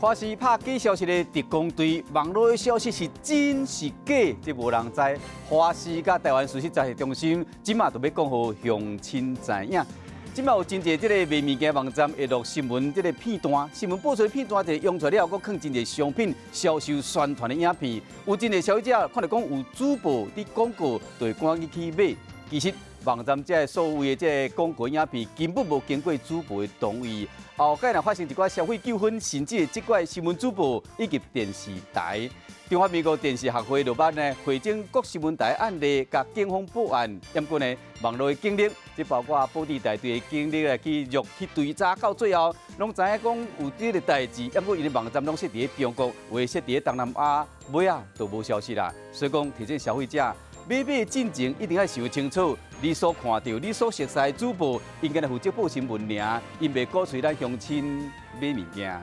華視拍假消息的特工隊，網路的消息是真是假，這無人知。華視佮台灣事實查核中心，這馬就欲講予鄉親知影。這馬有真濟這个賣物件網站會錄新聞這个片段，新聞播出的片段就用出來了後，閣放真濟商品銷售宣傳的影片。有真濟消費者看著講有主播佇廣告，就會趕緊去買。其實網站這个所謂的這个廣告影片，根本無經過主播的同意。後蓋若發生一寡消費糾紛，甚至會責怪新聞主播以及電視台。中華民國電視學會就捌呢匯整各新聞台案例，共警方報案。毋過呢，網路的警力，這包括保釣大隊的警力來去入去追查，到最後攏知影講有這个代誌。毋過𪜶的網站攏設佇咧中國，有的設佇咧東南亞，尾仔就無消息啦。所以講提醒消費者，買賣進前一定愛想清楚，你所看著、你所熟似的主播，應該來負責報新聞爾，𪜶袂鼓吹咱鄉親買物件。